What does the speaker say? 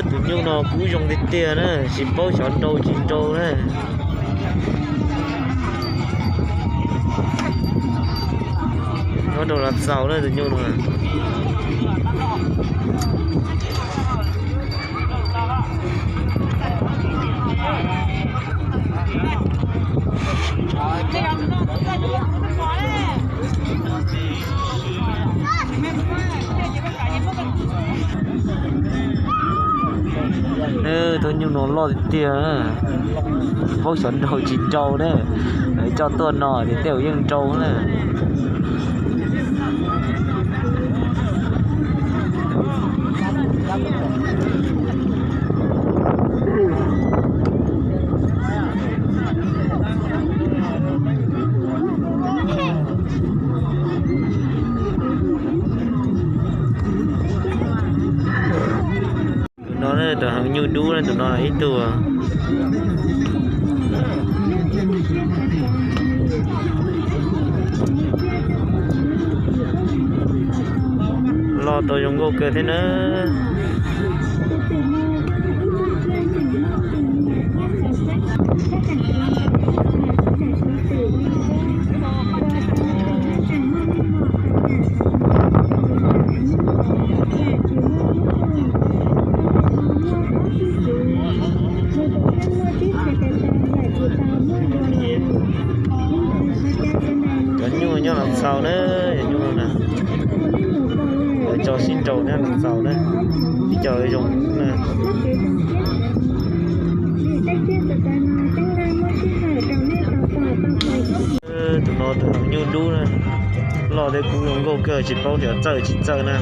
Tus nyuj no kub zoo tiag tiag na, tsis paub xyov nrau tsis nrau na. Nyob rau Lav Xaus na tus nyuj no. Tus nyuj no loj tiag tiag, paub xyov nrau tsis nrau na. Lawv coj tuaj no ces tej zaum yeej nrau na. Tus no na, tus heev nyuj dub na, tus no ib tug loj tau zoo nkauj kawg thiab na. Cov nyuj nyob Lav Xaus na, cov nyuj no na, lawv tso sib nrau nyob Lav Xaus na, ib co zoo na. Tus no tus nyuj dub na, loj thiab kub zoo nkauj kawg, tsis paub xyov txawj tsis txawj na.